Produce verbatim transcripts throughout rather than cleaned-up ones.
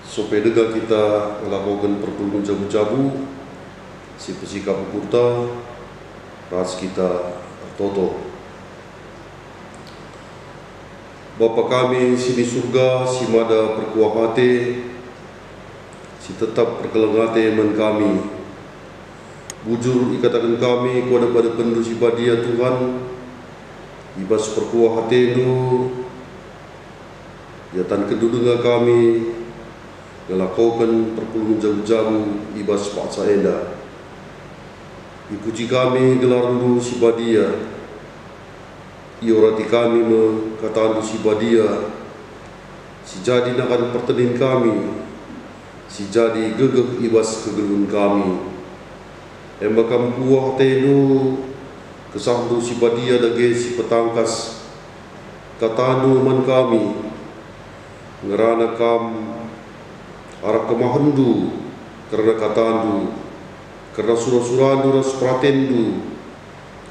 Sope denga kita ngelakoken perpulungen jabu-jabu, si pesikap ukurta, ras kita ertoto. Bapa kami si i Surga, si mada perkuah ate, si tetap perkeleng ate man kami. Bujur ikataken kami ku adep-adepenNdu si badia, Tuhan, i bas perkuah ateNdu, iatankenNdu denga kami ngelakoken perpulungen jabu-jabu i bas paksa enda. Ipuji kami gelarNdu si badia, iorati kami me kataNdu si badia, si jadi nakan pertendin kami, si jadi gegeh i bas kegeluhen kami. Emba Kam kuah ateNdu, kesahNdu si badia dage si petangkas, kataNdu man kami. Ngerana Kam arah kemahenNdu kerna kataNdu, kerna sura-suraNdu ras peratenNdu,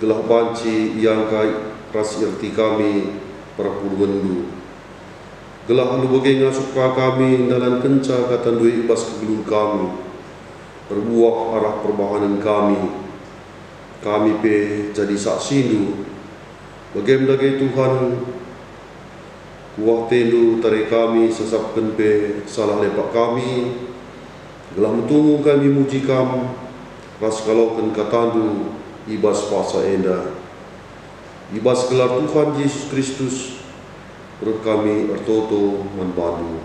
gelah banci iangka ras ierti kami perpulungenNdu. Gelah alu bage ngasup ka kami ndalankenca kataNdu e i bas kegeluhen kami, erbuah arah perbahanen kami. Kami pe jadi saksindu. Bagem dage, Tuhan, kuah atendu tare kami sasapken pe salah lepak kami, gelah metunggung kami muji Kam ras ngaloken katandu i bas paksa enda. I bas gelar Tuhan Jesus Kristus, reh kami ertoto man bandu.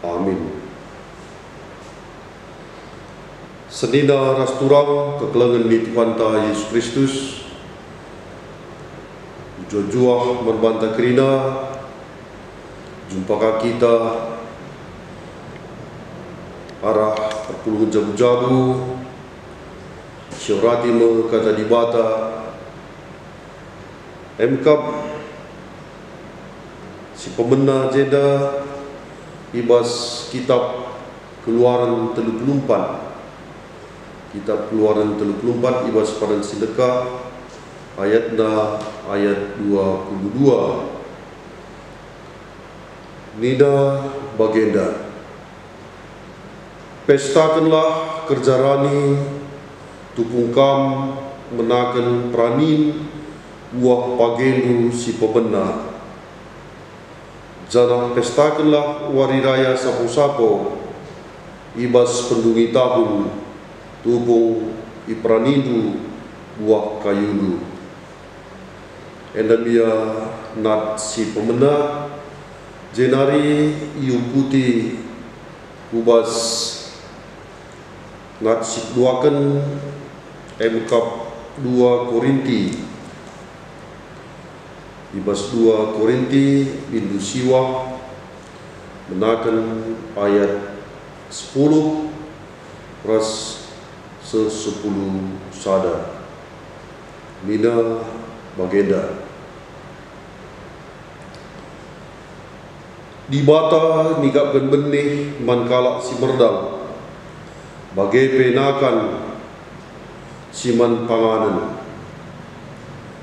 Amin. Senina ras turang kekelengen ni Tuhanta Jesus Kristus, mejuah-juah man banta kerina, jumpa ka kita arah perpulungen jabu-jabu, siorati me Kata Dibata, emkap si pemena jenda i bas kitab Keluaran telu puluh empat. Kitab Keluaran telu puluh empat i bas padan si ndekah, ayatna ayat dua puluh dua. Nina bagenda, "Pestakenlah kerja rani, tupung kam menaken peranin buah pagendu si pemena. Janah pestakenlah wari raya sapo-sapo i bas pendungi tahun, tupung iperanindu buah kayundu." Enda me ia nat si pemena, jenari iukuti ku bas nat si peduaken, emkap dua Korinti. I bas dua Korinti, bindu siwah, menaken ayat sepuluh ras seh sepuluh sada. Nina bagenda, "Dibata nikapken benih man kalak si merdal, bage pe nakan si man panganen.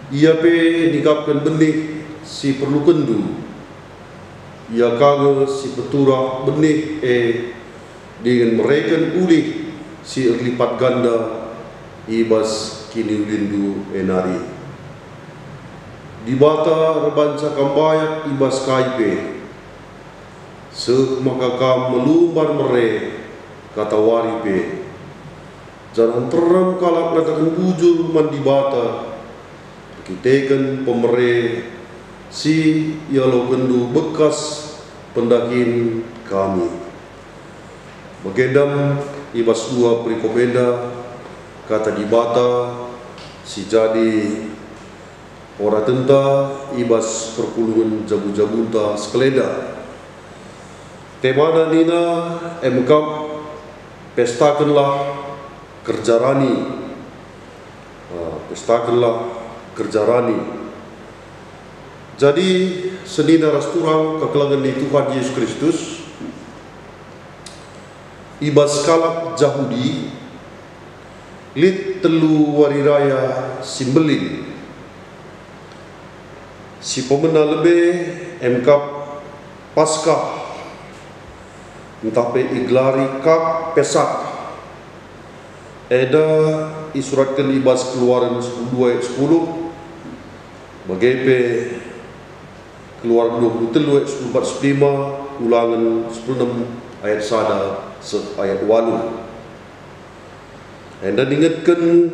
Ia pe nikapken benih si perlukenndu. Ia ka nge si peturah benih e dingen mereken ulih si erlipat ganda i bas kiniulinndu e nari. Dibata erbanca kam bayak i bas kai pe, seh maka kam melumbar mere katawari pe." Janah nterem kalak ngataken bujur man Dibata erkiteken pemere si ialokenndu bekas pendahin kami. Bagenda i bas dua perikop enda Kata Dibata si jadi oratenta i bas perpulungen jabu-jabunta sekalenda. Temana nina, emkap, pestakenlah kerja rani. Ah, pestakenlah kerja rani. Jadi, senina ras turang kekelengen ni Tuhan Jesus Kristus, i bas kalak Jahudi lit telu wari raya si mbelin. Si pemena lebe emkap Paskah, ntah pe igelari kak Pesah. Enda isuratken i bas Keluaran sepuluh dua ayat sepuluh, bage pe Keluaran dua puluh telu ayat sepuluh empat sepuluh lima, Ulangen sepuluh enem ayat sada seh ayat waluh. Enda ningetken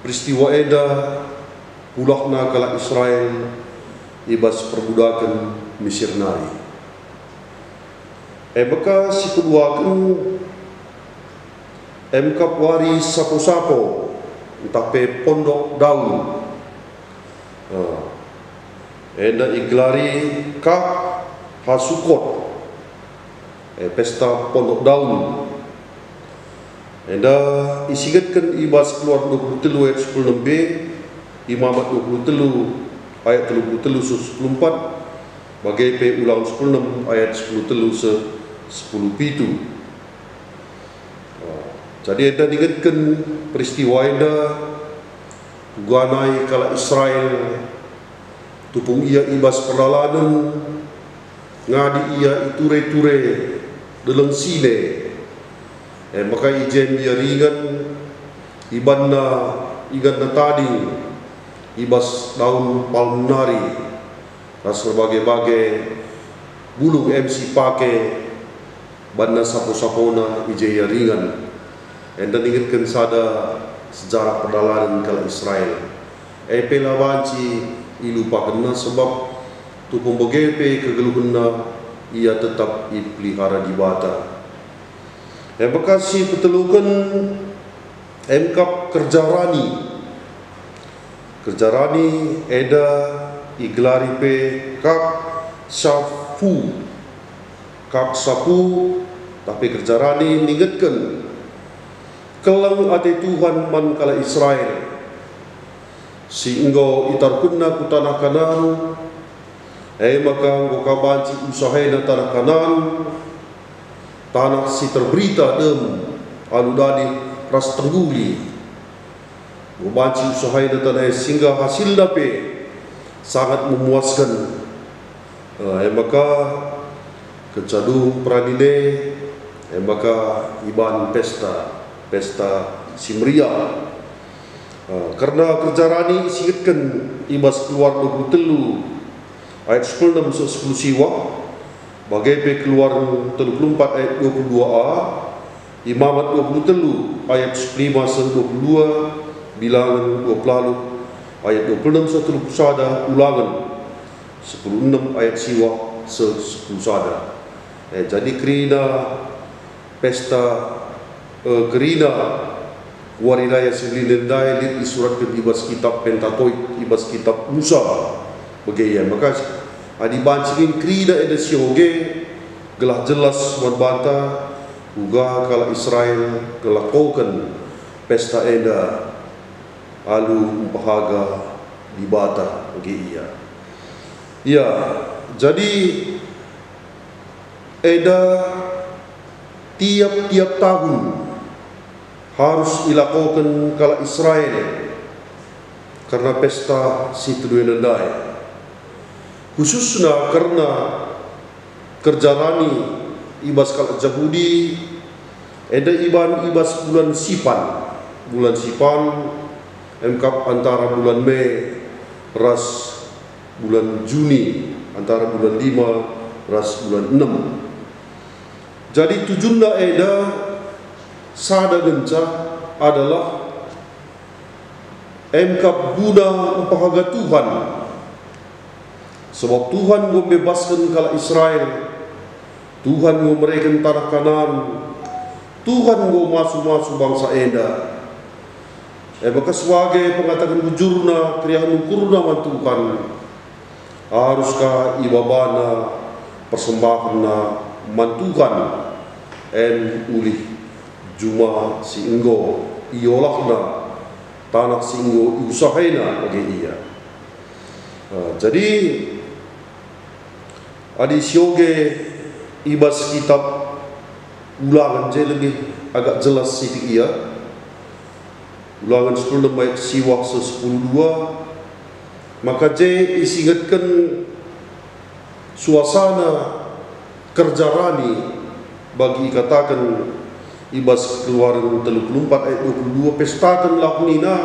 peristiwa enda pulahna kalak Israel i bas perbudaken Mesir nari. E maka si peduaken, emkap wari sapo-sapo, ntah pe pondok daun. Ah, enda igelari kak Hasukot, eh, pesta pondok daun. Enda isingetken i bas Keluaran dua puluh telu ayat sepuluh enem b, Imamat dua puluh telu ayat telu puluh telu seh sepuluh empat, bage pe Ulangen sepuluh enem ayat sepuluh telu seh sepuluh pitu. Jadi enda ningetken peristiwa enda, kuga nai kalak Israel tupung ia i bas perdalanen, ngadi ia i ture-ture Deleng Sine. E maka i je mbiar ringan, ibanna inganna tading i bas daun palm nari, ras erbage-bage bulung em si pake banna sapo-sapona i je ia ringan. Enda ningetken sada sejarah perdalanen kalak Israel. E pe la banci ilupakenna, sebab tupung bage pe kegeluhenna, ia tetap ipelihara Dibata. E maka si peteluken, emkap kerja rani. Kerja rani eda igelari pe kak Sapu. Kak Sapu, tapi kerja rani ningetken keleng ate Tuhan man kalak Israel, si enggo itaruhkenNa ku taneh Kanaan. E maka enggo ka banci usahaina taneh Kanaan, taneh si terberita dem alu dadi ras tengguli. Enggo banci usahaina taneh e, sehingga hasilna pe sangat memuasken. Eh, e maka kenca dung peranina e, e maka iban pesta, pesta si meriah. Eh, kerna kerja rani isingetken i bas Keluar dua puluh telu ayat sepuluh enem seh sepuluh siwah, bage pe Keluar telu puluh empat ayat dua puluh dua a, Imamat dua puluh telu ayat sepuluh lima seh dua puluh dua, Bilangen dua puluh ayat dua puluh enem seh telu puluh sada, Ulangen sepuluh enem ayat siwah seh sepuluh sada. Eh, jadi kerina pesta, eh, kerina Wari Raya si Meriah ndai lit isuratken i bas kitab Pentatoik, i bas kitab Musa. Bage ia, maka adi banci kin kerina enda sioge, gelah jelas man banta uga kalak Israel ngelakoken pesta enda alu mpehaga Dibata, bage ia. Ya, jadi eda tiap-tiap tahun harus ilakoken kalak Israel kerna pesta si telu enda ndai, khususna kerna kerja rani i bas kalak Jahudi, enda iban i bas bulan Sipan. Bulan Sipan emkap antara bulan Mei ras bulan Juni, antara bulan lima ras bulan enam. Jadi tujunna enda sada ngenca adalah emkap guna mpehaga Tuhan. Sebab Tuhan enggo mbebasken kalak Israel, Tuhan enggo mereken taneh Kanaan, Tuhan enggo masu-masu bangsa enda. E maka si bage pengataken bujurna, keriahen ukurna man Tuhan, arus ka ibabana persembahenna man Tuhan, en ulih juma si enggo iolahna, taneh si enggo iusahaina bage ia. Eh, jadi, adi sioge i bas kitab Ulangen je lebih agak jelas sitik ia, Ulangen sepuluh enem ayat siwah seh sepuluh dua, maka je isingetken suasana kerja rani Bagi ikataken i bas Keluaran telu puluh empat ayat dua puluh dua, "Pestakenlah," nina,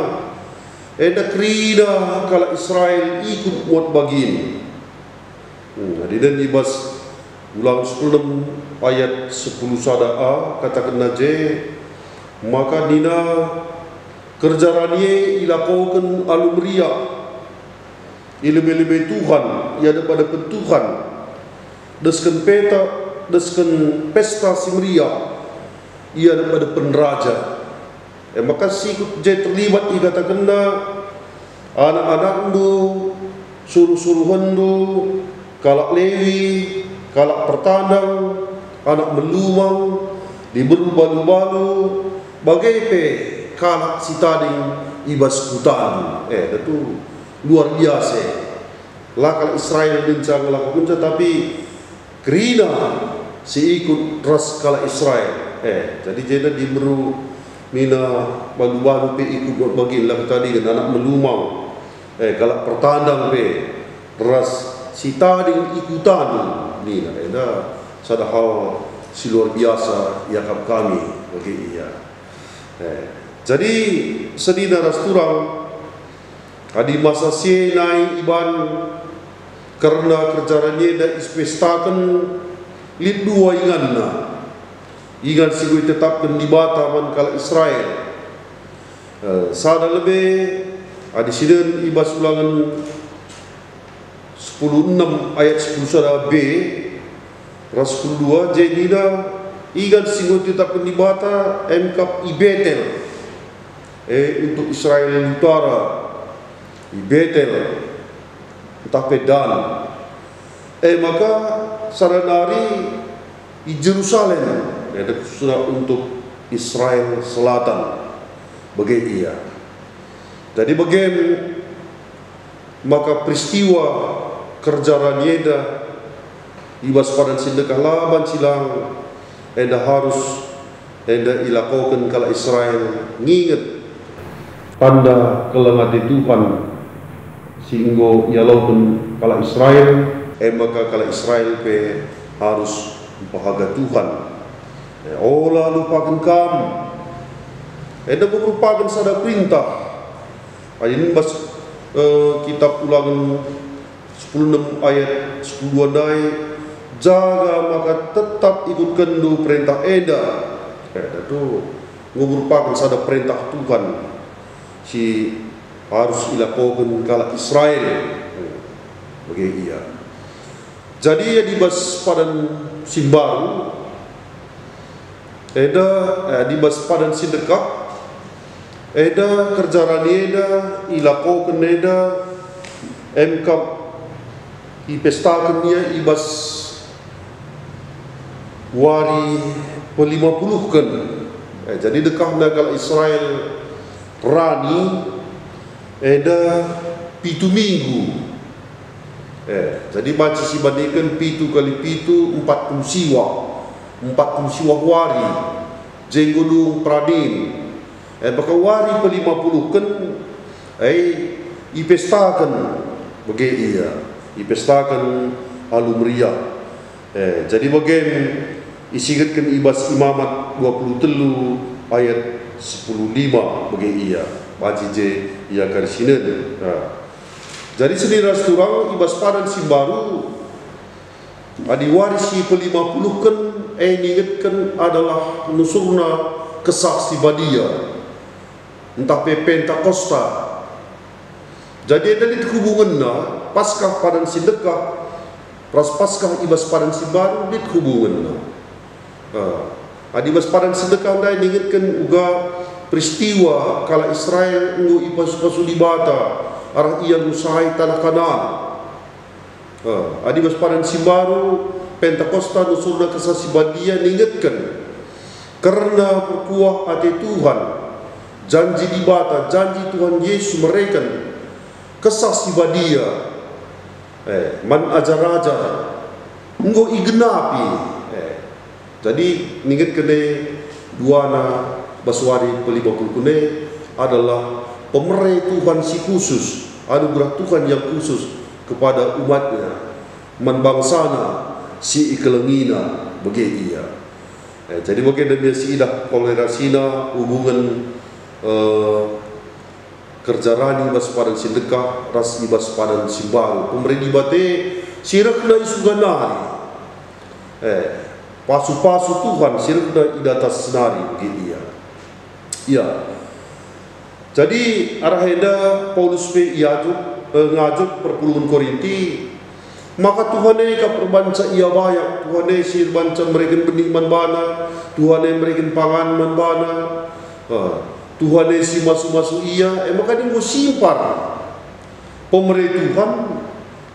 "enda kerina kalak Israel ikut muat bagin." Hmm, adi den i bas Ulangen sepuluh enem ayat sepuluh sada a, katakenna je, maka nina, "Kerja rani e ilakoken alu meriah, i lebe-lebe Tuhan, i adep-adepen Tuhan, desken peta, desken pesta si meriah, i adep-adepen raja." E maka sikut je terlibat ikatakenna anak-anakndu, suruh-suruhenndu, kalak Lewi, kalak pertandang, anak melumang, diberu balu-balu, bage pe kalak si tading i bas kutandu. Eh, tentu luar biasa. La kalak Israel ngenca ngelakokenca, tapi kerina si ikut ras kalak Israel. Eh, jadi jenda diberu nina balu-balu pe ikut bagin, la ketadingen, anak melumang, eh, kalak pertandang pe ras si tading i kutandu nina. Enda sada hal si luar biasa iakap kami bage ia. Eh, jadi senina ras turang, adi masa si e nai iban kerna kerja rani enda ipestaken, lit dua inganna. Ingan si enggo itetapken Dibata man kalak Israel. Eh, sada lebe, adi sinen i bas Ulangen sepuluh enem ayat sepuluh sada b ras sepuluh dua, je nina, ingan si enggo itetapken Dibata emkap i Betel, eh, untuk Israel utara, i Betel, ntah pe Dan. E maka sada nari i Jerusalem, enda khususna untuk Israel Selatan. Bage ia. Jadi bage maka peristiwa kerja rani enda i bas padan si ndekah la banci lang, enda harus enda ilakoken kalak Israel nginget tanda keleng ate Tuhan si enggo ialoken kalak Israel, e maka kalak Israel pe harus mpehaga Tuhan. E, ola lupaken kam. Enda merupaken sada perintah. Adi bas, eh, kitab Ulangen sepuluh enem ayat sepuluh dua ndai, "Jaga maka tetap ikutkenndu perentah enda." Eh, tentu enggo merupaken sada perentah Tuhan si arus ilakoken kalak Israel. Bage ia. Jadi, adi bas padan si mbaru, enda, eh, adi bas padan si ndekah, enda kerja rani enda ilakoken enda emkap ipestaken ia i bas wari pelima puluhken. Eh, jadi dekahna kalak Israel rani enda pitu minggu. Eh, jadi banci sibandingken pitu kali pitu, empat puluh siwah. Empat puluh siwah wari, je enggo dung peranin. Eh, maka wari pelima puluhken, eh, ipestaken bage ia, ipestaken alu meriah. Eh, jadi bage isingetken i bas Imamat dua puluh telu ayat sepuluh lima bage ia, banci je ia karisinen. Nah. Jadi senina ras turang i bas padan si mbaru, adi wari si pelima puluhken, eh, ningetken adalah nusurna Kesah Si Badia, ntah pe Pentakosta. Jadi enda lit hubungenna Paskah padan si ndekah ras Paskah i bas padan si mbaru, lit hubungenna. Ah, adi bas padan si ndekah ndai ningetken uga peristiwa kalak Israel enggo ipasu-pasu Dibata arah ia ngusahai taneh Kanaan. Ah, adi bas padan si mbaru, Pentakosta nusurna Kesah Si Badia ningetken kerna perkuah ate Tuhan, janji Dibata, janji Tuhan Yesus mereken Kesah Si Badia, eh, man ajar-ajar enggo igenapi. Eh, jadi, ningetken e duana bas wari pelima puluhken e adalah pemere Tuhan si khusus, anugerah Tuhan yang khusus kepada umat-Nya, man bangsaNa si ikelengina bage ia. Eh, jadi bage nda biasa idah kolerasina hubungen, eh, kerja rani i bas padan si ndekah ras i bas padan si mbaru. Pemere Dibata si rehna i surga nari. Eh, pasu-pasu Tuhan si rehna i datas nari bage ia. Ia. Jadi, arah enda Paulus pe iajuk, eh, ngajuk perpulungen Korinti, maka Tuhan e kap erbanca ia bayak, Tuhan e si erbanca mereken benih man bana, Tuhan e mereken pangan man bana, eh, Tuhan e si masu-masu ia, e maka enggo simpar pemere Tuhan,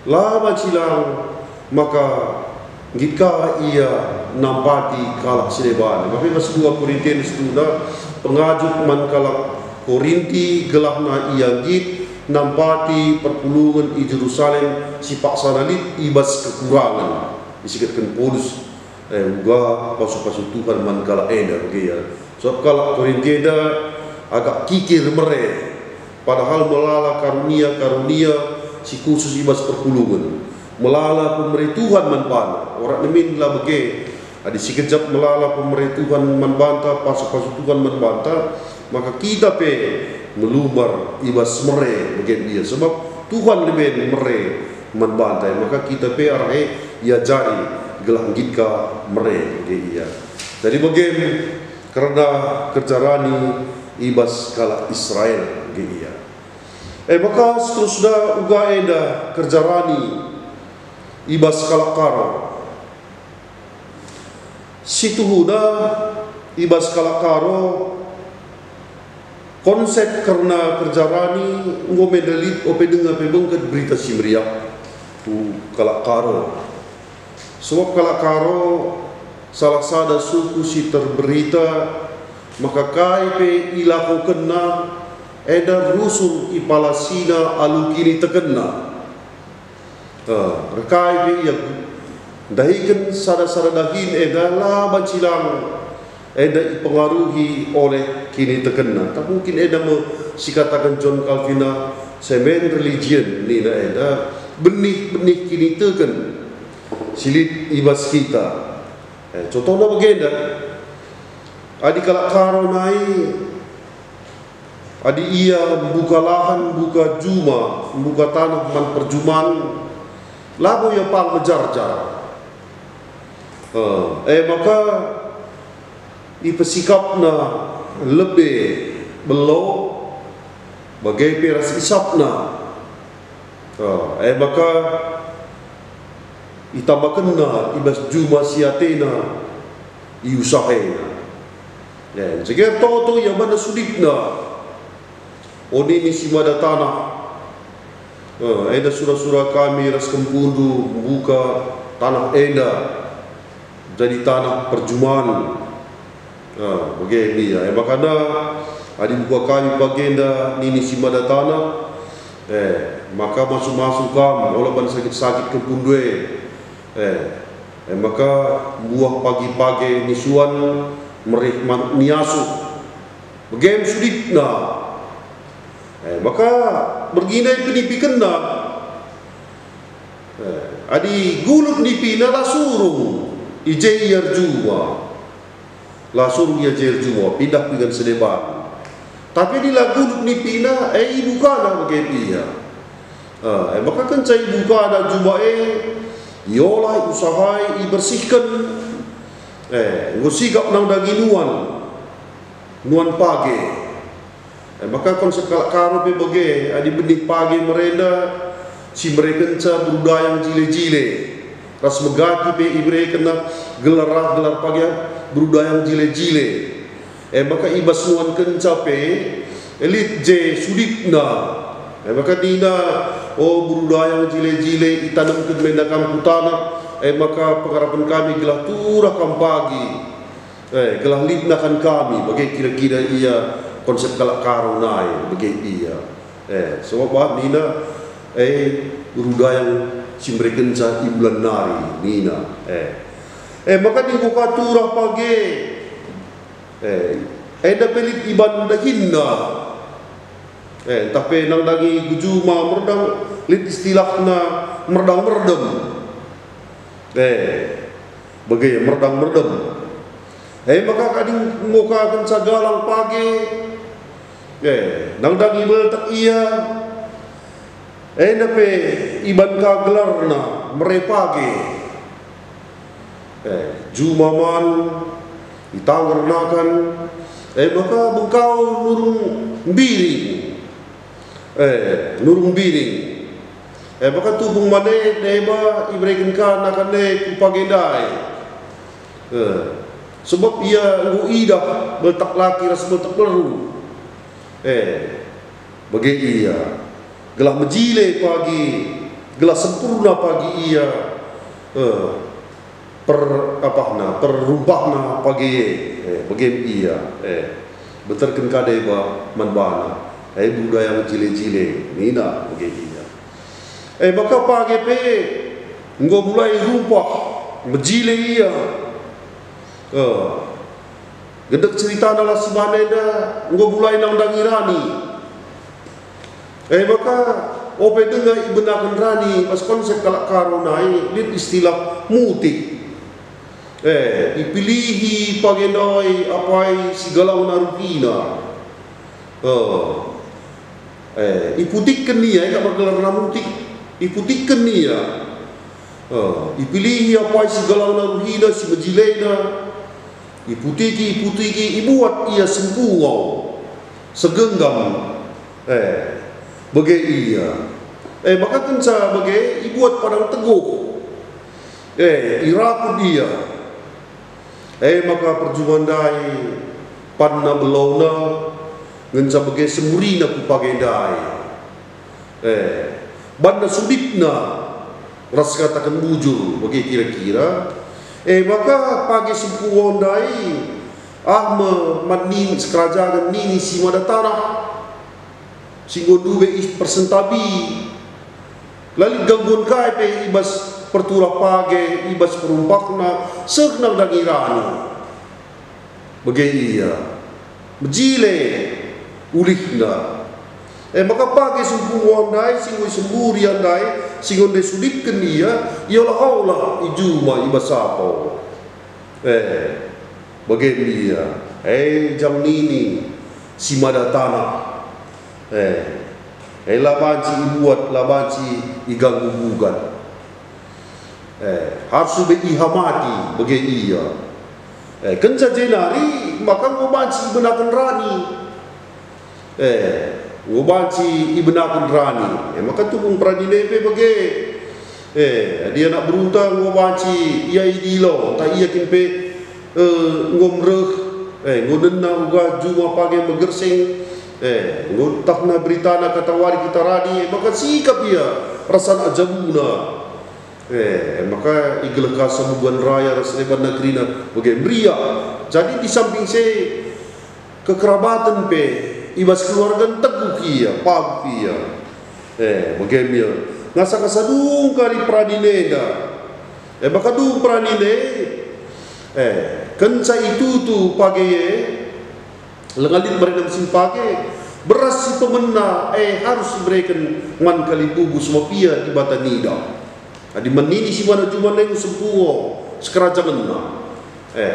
la banci lang maka nggit ka ia nampati kalak si deban. Maka i bas dua Korinti situhuna pengajuk man kalak Korinti gelahna ia nggit nampati perpulungen i Jerusalem si paksana lit i bas kekurangen. Isiketken Paulus, eh, uga pasu-pasu Tuhan man kalak enda bage ia. Sabap kalak Korinti enda agak kikir mere. Padahal melala karunia-karunia si khusus i bas perpulungen. Melala pemere Tuhan man bana, orakna min la bage. Adi sikejap melala pemere Tuhan man banta, pasu-pasu Tuhan man banta, maka kita pe melumbar i bas mere bage ia. Sebab Tuhan lebe mere man banta, maka kita pe arah e iajari gelah nggit ka mere bage ia. Jadi bage kerna kerja rani i bas kalak Israel bage ia. E maka seterusna uga enda kerja rani i bas kalak Karo. Situhuna i bas kalak Karo, konsep kerna kerja rani enggo menda lit ope denga pe bengket Berita Si Meriah tu kalak Karo. Sebab kalak Karo salah sada suku si terberita, maka kai pe ilakokenna, enda rusur ipalasina alu kinitekenna. Eh, erkai pe ia ndahiken sada-sada dahin enda la banci lang enda ipengaruhi oleh kinitekenna. Tak mungkin enda me sikataken John Calvin, semen religion nina enda, benih-benih kiniteken si lit i bas kita. Eh, contohna bagenda, adi kalak Karo nai, adi ia mbuka lahan, mbuka juma, mbuka taneh man perjuman, labo ia pang mejarjar. Eh, e maka ipesikapna lebe, belo, bage pe ras isapna. Ah, e maka itambakenna i bas juma si atena iusahena. E, njeger toto ia man sudipna. O nini si mada taneh, eh, enda sura-sura kami ras kempundu mbuka taneh enda jadi taneh perjuman. Ah, bage ia. E maka adi mbuka kami bagenda nini si mada taneh, eh, maka masu-masu kam, ola banci sakit-sakit kempundu e. Eh, e maka mbuah pagi-pagi nisuan, merih manuk niasuh. Bage me sudipna. Eh, maka bergina ipenipikenna. Eh, adi gulut nipina la surung i je ia erjuma. La surung ia je erjuma, pindah ku ingan si deban. Tapi adi la gulut nipina, e ibukana bage pe ia. Ah, e maka kenca ibukana juma e, iolah, iusahai, ibersihken. Eh, enggo sigap nandangi nuan, nuan page. E maka konsep kalak Karo pe bage, adi benih page merenda, si merekenca beru dayang jile-jile, ras megati pe iberekenna gelar rah gelar page beru dayang jile-jile. E maka i bas nuankenca pe lit je sudipna. E maka nina, "O beru dayang jile-jile, itanemken me enda kam ku taneh, e maka pengarapen kami gelah turah kam pagi." Eh, gelah lit nakan kami, bage kira-kira ia konsep kalak Karo nai, bage ia. Eh, sabap ah nina, eh, beru dayang si merekenca i bulan nari, nina. Eh. Eh, maka adi enggo ka turah page. Eh, enda pe lit iban dahinna. Eh, ntah pe nandangi ku juma merdang, lit istilahna merdang-merdem. Eh, bage merdang-merdem. E maka kadi enggo ka kenca galang page, e, nandangi beltek ia, enda pe iban ka gelarna mere page. E, juma man, itanggernakan, e maka bengkau nurung mbiring. E, nurung mbiring. E maka tupung man e deba ibereken ka nakan e ku page ndai. E, sebab ia enggo idah beltek laki ras beltek beru. E, bage ia, gelah mejile pagi, gelah sempurna pagi ia, e, per, apahna, perumpahna pagi e, e, bage ia, e, benterken ka deba man bana, e, budaya mejile-jile, nina bage ia. E, maka page pe enggo mulai rumpah, mejile ia. E, gedek ceritana lah si bana enda enggo mulai nandangi rani. E maka, ope denga ibenaken rani bas konsep kalak Karo nai, lit istilah mutik. E, ipilihi page ndai apai si galangna ruhina. E, e, iputikken ia, e kap gelarna mutik, iputikken ia. E, ipilihi apai si galangna ruhina, si mejilena, iputiki, iputiki, ibuat ia sempungau, segenggam, e, bage ia. E, maka kenca bage ibuat padang teguh, e, irakut ia. E maka perjuma ndai panna belona ngenca bage semburina ku page ndai. E, banna sudipna ras kataken bujur bage kira-kira. E maka page sempungau ndai, ah me man nini sekerajangen nini si mada tanah si enggo ndube ipersentabi. La lit gangguan kai pe i bas perturah page, i bas perumpahna, seh nandangi rani. Bage ia, mejile ulihna. E maka page sempungau ndai si enggo isemburi ndai, si enggo ndai sudipken ia, iolah-olah i juma i bas sapau. E, bage me ia, e jang nini si mada tanah. E, e la banci ibuat, la banci iganggu gugat. E, harus be ihamati bage ia. E, kenca jenari maka enggo banci ibenaken rani. E, enggo banci ibenaken rani. E, maka tupung peranina pe bage. E, adi anak berunta enggo banci ia idilo, ntah ia kin pe, e, enggo mereh, e, enggo nena uga juma page megerseng, e, enggo ntahna beritana katawari kita rani, e, maka sikap ia ras anak jabuna. E, maka igeleh ka sabuban raya ras lebanna kerina bage meriah. Jadi di samping si e, kekerabaten pe i bas keluarga nteguh ia, paguh ia. E, bage me ia. Ngasa-ngasa dung kari peranina enda. E, maka dung peranina e. E, kenca itutu page e, lenga lit merenda musim page, beras si pemena e harus ibereken man kalimbubu sebab ia Dibata nidah. Adi man nini si bana juma ndai enggo sempungau sekerajangenna. E,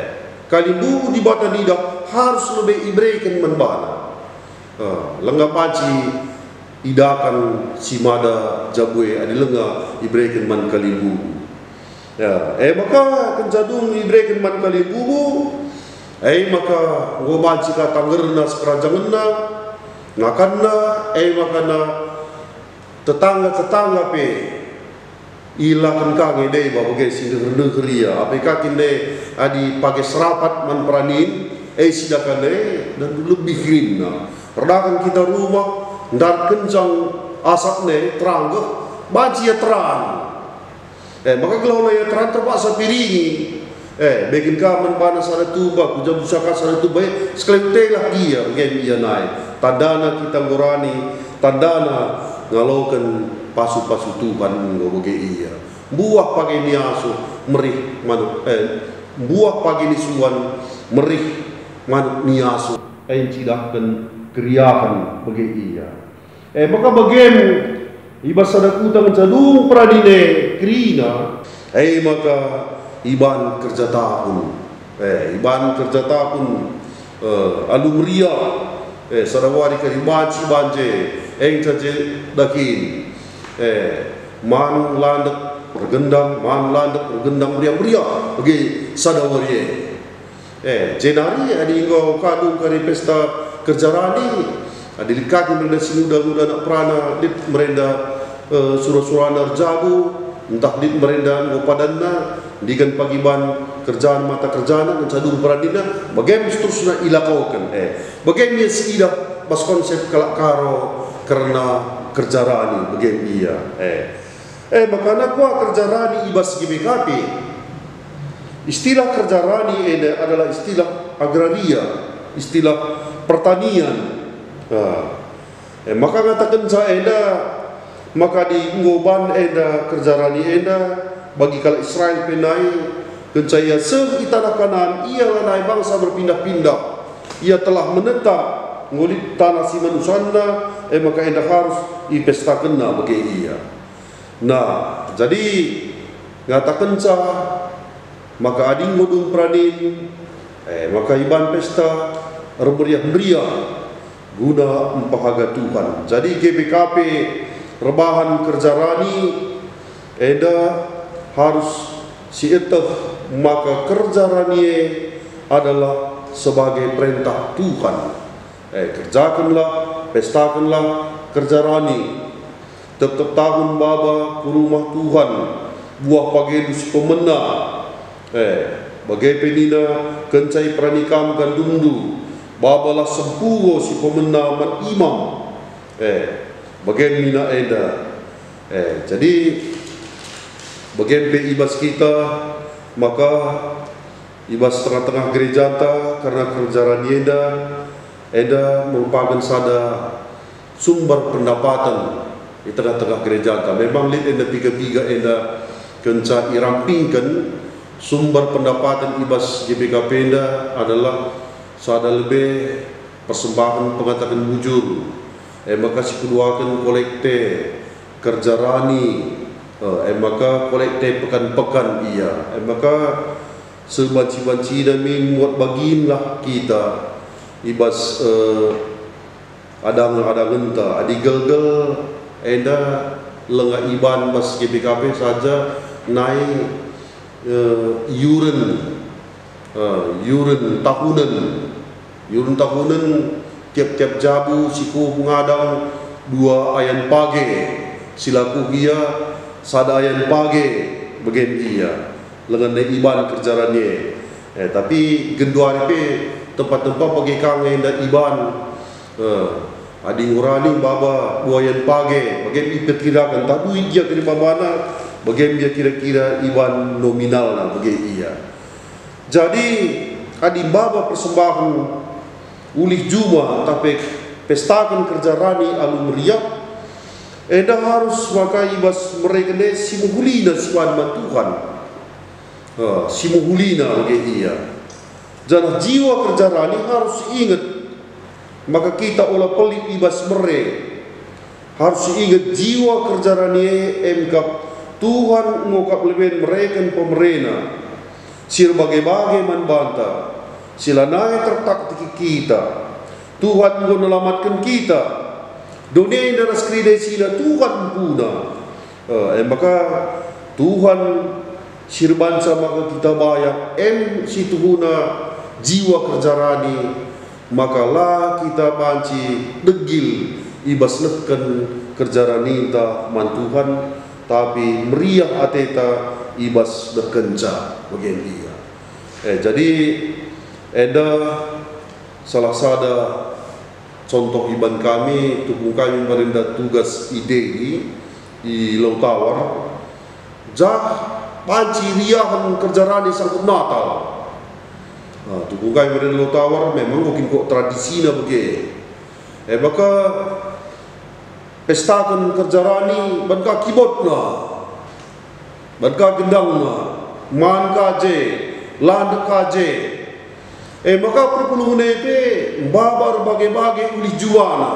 kalimbubu Dibata nidah harus lebe ibereken man bana. E, langa banci idakan si mada jabu e adi langa ibereken man kalimbubu. Ya, e maka kenca dung ibereken man kalimbubu, e maka enggo banci ka tanggerna sekerajangenna, ngakanna, e maka na tetangga-tetangga pe ielaken ka nge deba bage si ndeher-ndeher ia, apai ka kin nde adi page serapat man peranin, e sidakan e, dan lebih gerinna. Erdakan kita rumah, ndarat kencang asap nde, terang geh, banci ia teran. E, maka gelah ola ia teran terpaksa piringi. E, ibereken ka man bana sada tumba, ku jabu saka sada tumba, e, sekali telah gia, bage me ia nai. Tandana kita enggo rani, tandana ngaloken pasu-pasu Tuhan enggo bage ia. Mbuah page ni asuh merih manuk, e, mbuah page ni suan merih manuk ni asuh. E, ncidahken keriahen bage ia. E maka bage me, i bas sada kuta ngenca dung peranina e kerina, e maka iban kerja tahun. Eh, iban kerjata pun, eh, alu meriah. Eh, sada wari kari banci bance, engca je dahin. Eh, man landek ergendang, man landek ergendang meriah-meriah bage sada wari e. Eh, jenari adi enggo kadung kari pesta kerja rani, adi lit ka kin merenda si nguda-nguda anak perana, lit merenda, eh, sura-surana erjabu, ntah lit merenda enggo padanna, ndigan pagi ban kerjana mata kerjana, ngenca dung peranina, bage me seterusna ilakoken. Eh, bage me ia siidah bas konsep kalak Karo kerna kerja rani, bage me ia. Eh. Eh, maka kuga kerja rani i bas G B K P? Istilah kerja rani enda adalah istilah agraria, istilah pertanian. Nah, eh, maka ngatakenca enda, maka adi enggo ban enda kerja rani enda bagi kalak Israel pe nai, kenca ia seh i taneh Kanaan, ia lanai bangsa berpindah-pindah. Ia telah menetap, enggo lit taneh si man usanna, eh, maka enda harus ipestakenna bage ia. Nah, jadi ngatakenca maka adi enggo dung peranin, eh, maka iban pesta ermeriah-meriah guna mpehaga Tuhan. Jadi G B K P erbahan kerja rani enda harus sieteh maka kerja rani e adalah sebagai perentah Tuhan. Eh, kerjakenlah, pestakenlah kerja rani. Tep-tep tahun baba ku rumah Tuhan, buah pagendu si pemena. Eh, bage pe nina, kenca iperani kam gandumndu, babalah sempugo si pemena man imam. Eh, bage nina enda. Eh, jadi, bage pe i bas kita, maka i bas tengah-tengah gerejanta, kerna kerja rani enda, enda merupaken sada sumber pendapaten i tengah-tengah gerejanta. Memang lit enda piga-piga enda kenca irampingken, sumber pendapaten i bas G B K P enda adalah sada lebe persembahen pengataken bujur, e maka si keduaken kolekte kerja rani, eh, e maka kolekte pekan-pekan ia, e maka sebanci-bancina min muat baginlah kita i bas, eh, adang-adangenta. Adi gelgel enda langa iban bas G B K P saja nai, eh, iuren, eh, iuren tahunen. Iuren tahunen tiap-tiap jabu si kuh ngadang dua ayan page, si la kuh gia sada ayan page, bage me ia. Lengan nai iban kerja rani e. Eh, tapi genduari pe tempa-tempa bage ka nge enda iban. Eh, adi ngurani baba dua ayan page, bage me iperkiraken, ntah duit gia kari babana, bage me ia kira-kira iban nominalna, bage ia. Jadi, adi baba persembahen ulih juma ntah pe pestaken kerja rani alu meriah, enda harus maka i bas mereken e si mehulina sibahan man Tuhan. Eh, si mehulina bage ia. Janah jiwa kerja rani harus inget maka kita ola pelit i bas mere. Harus inget jiwa kerja rani e, e me kap Tuhan enggo kap leben mereken pemerena si erbage-bage man banta, si lanai tertaktiki kita. Tuhan enggo nelamatken kita. Doni enda ras kerina isina Tuhan empuna. Eh, e maka Tuhan si erbanca maka kita bayak, em si tuhuna jiwa kerja rani, maka la kita banci degil i bas nehken kerja raninta man Tuhan, tapi meriah ateta i bas nehkenca, bage me ia. Eh, jadi enda salah sada contoh iban kami, tupung kami merenda tugas i Deli, i Lau Tawar, jah banci riahen kerja rani sangkup Natal. Nah, tupung kami merenda Lau Tawar, memang enggo kin kok tradisina bage. E maka pestaken kerja rani ban ka kibotna, ban ka gendangna, man ka je, landek ka je. E maka perpulungen e pe mbabar bage-bage ulih juana.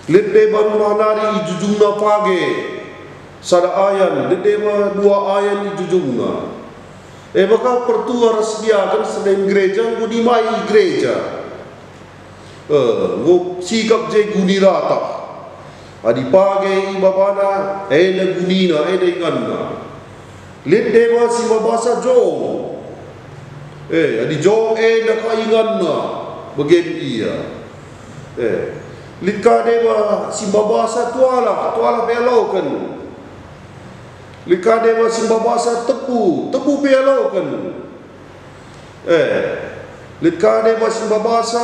Lit deba rumah nari ijujungna page sada ayan, lit deba dua ayan ijujungna. E maka pertua ras diaken senen gereja enggo nimai i gereja. E, enggo sikap je guni ratap. Adi page ibabana, enda gunina, enda inganna. Lit deba si mbabasa jong. E, adi jong enda ka inganna, begen ia. E, lit ka deba si mbabasa tuala, tuala pe ialoken. Lit ka deba si mbabasa tebu, tebu pe ialoken. E, lit ka deba si mbabasa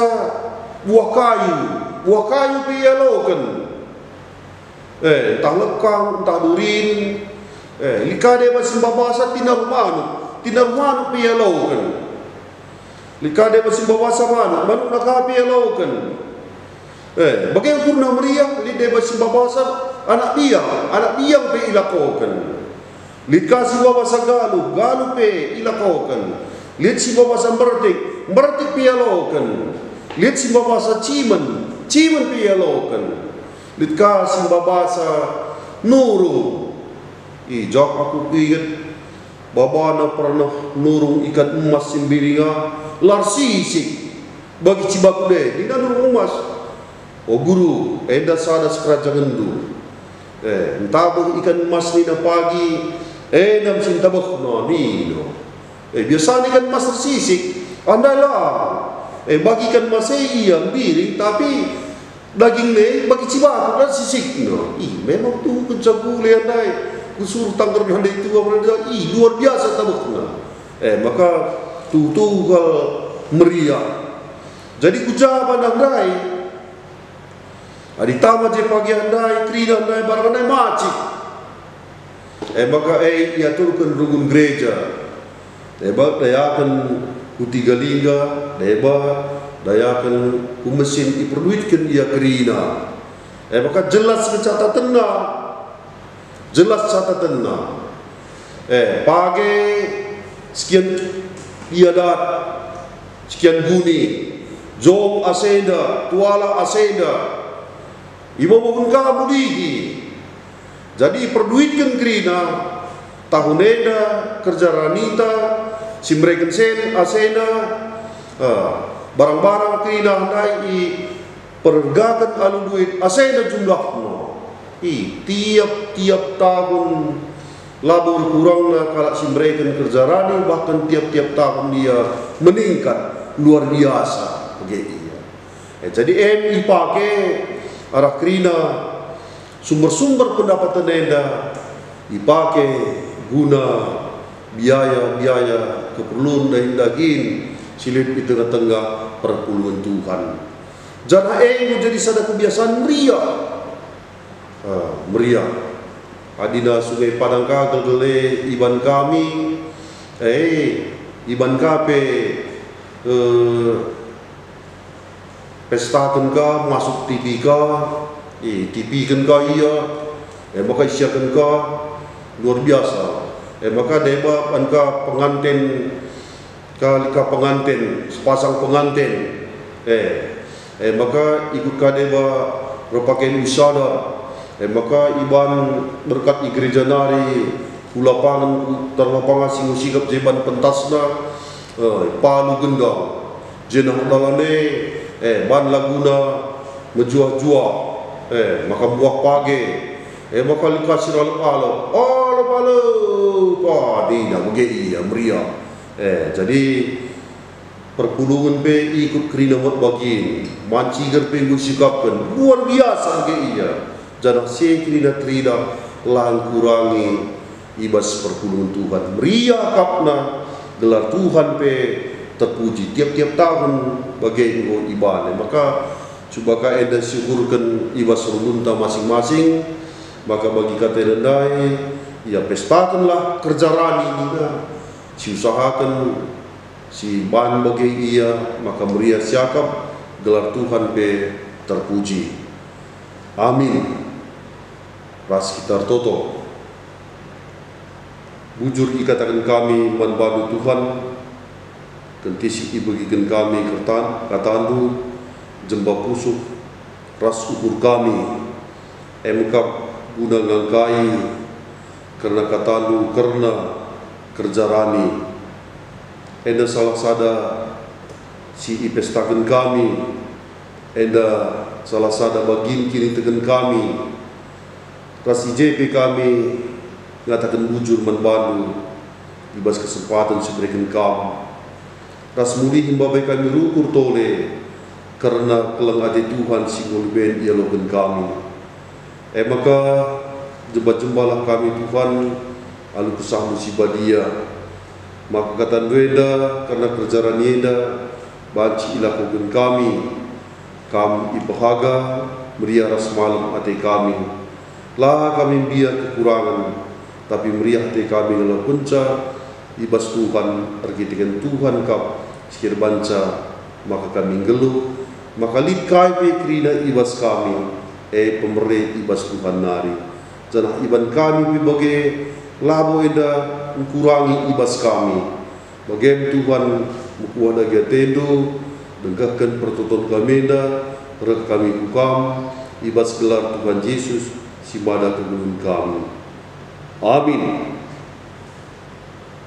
buah kayu, buah kayu pe ialoken. E, ntah lekang, ntah durin. E, lit ka deba si mbabasa tinaruh manuk, tinaruh manuk pe ialoken. Lit ka deba si mbabasa manuk, manukna ka pe ialoken. E, bage ukurna meriah, lit deba si mbabasa anak biang, anak biang pe ilakoken. Lit ka si mbabasa galuh, galuh pe ilakoken. Lit si mbabasa mbertik, mbertik pe ialoken. Lit si mbabasa cimen, cimen pe ialoken. Lit ka si mbabasa nurung. I jah aku kuinget, babana pernah nurung ikan emas si mbiringa, la ersisik. Bagi cibaku deh, nina nurung emas. O guru, enda sada sekerajangenndu. E, ntabeh ikan emas nina pagi, enda me si ntabehna, nina. E, biasana ikan emas ersisik, andai la. E, bagi ikan emas e ia mbiring, tapi dagingna e bagi cibaku la ersisikna. Ih, memang tuhu kenca kule ndai. Kusuruh tanggerna ndai tua merenda. Ih, luar biasa tabehna. E, maka tuhu-tuhu kal meriah. Jadi ku ja banah ndai. Adi tama je pagi ndai, kerina ndai, barang ndai macik. E maka e iaturken runggun gereja. Deba dayaken ku Tiga Lingga, deba dayaken ku mesin iperduitken ia kerina. E maka jelas nge catatenna, jelas catatenna. E, page sekian ia dat, sekian guni, jong asenda, tuala asenda, iboboken ka mulihi. Jadi perduitken kerina tahun enda kerja ranita, si mereken sen asena, eh, barang-barang kerina ndai iperergaken alu duit asena jumlahna. I tiap-tiap tahun labo erkurangna kalak si mereken kerja rani, bahkan tiap-tiap tahun ia meningkat luar biasa bage ia. Eh, jadi em ipake arah kerina sumber-sumber pendapatan enda ipake guna biaya-biaya keperlun dahin-dahin si lit i tengah-tengah perpulungen Tuhan. Janah e enggo jadi sada kebiasaan meriah. Ah, meriah. Adina Sungai Padang ka gelgel e iban kami, eh, iban ka pe, eh, pestaken ka, masuk T V ka, eh, T V-ken ka ia, eh, maka isiaken ka luar biasa. Eh, maka deba ban ka penganten, ka lit ka penganten, sepasang penganten. Eh, eh, maka ikut ka deba erpaken usada. Eh, maka iban berkat i gereja nari, ku lapangen, ku tarlapang asing, ku sikap je ban pentasna, eh, palu gendang. Jenah erdalan e, eh, ban laguna mejuah-juah, eh, maka mbuah page, eh, maka lit ka si ralep-alep, alep-alep, ah, nina bage ia meriah. Eh, jadi perpulungen pe ikut kerina buat bagin, manciger pe enggo sikapken, luar biasa bage ia, janah si kerina teridah la engkurangi i bas perpulungen Tuhan. Meriah akapna, gelar Tuhan pe terpuji. Tiap-tiap tahun bage enggo ibana. Maka cuba ka enda siukurken i bas rundunta masing-masing, maka bagi ka enda ndai, ia pestakenlah kerja rani nina, siusahaken, siban bage ia, maka meriah siakap, gelar Tuhan pe terpuji. Amin. Ras kita ertoto. Bujur ikataken kami man bandu Tuhan, kentisik ibegiken kami kertan, katandu, jemba pusuh, ras ukur kami, emkap guna ngangkai kerna katandu kerna kerja rani. Enda salah sada si ipestaken kami, enda salah sada bagin kiniteken kami, ras i je pe kami ngataken bujur man bandu i bas kesempaten si ibereken kam. Ras mulih mbabai kami rukur tole kerna keleng ate Tuhan si nggo leben ialoken kami. E maka, jemba-jembalah kami, Tuhan, alu kesahmu si badia, maka katandu enda kerna kerja rani enda banci ilakoken kami. Kam ipehaga, meriah ras malem ate kami. La kami mbiar kekurangen, tapi meriah ate kami ngelakokenca i bas Tuhan, erkiteken Tuhan kap si erbanca maka kami nggeluh, maka lit kai pe kerina i bas kami, e pemere i bas Tuhan nari. Janah iban kami pe bage, labo enda ngkurangi i bas kami. Bagem Tuhan, mekuah dage atendu, dengkehken pertoton kami enda, reh kami ku kam, i bas gelar Tuhan Jesus, si mada kegeluhen kami. Amin.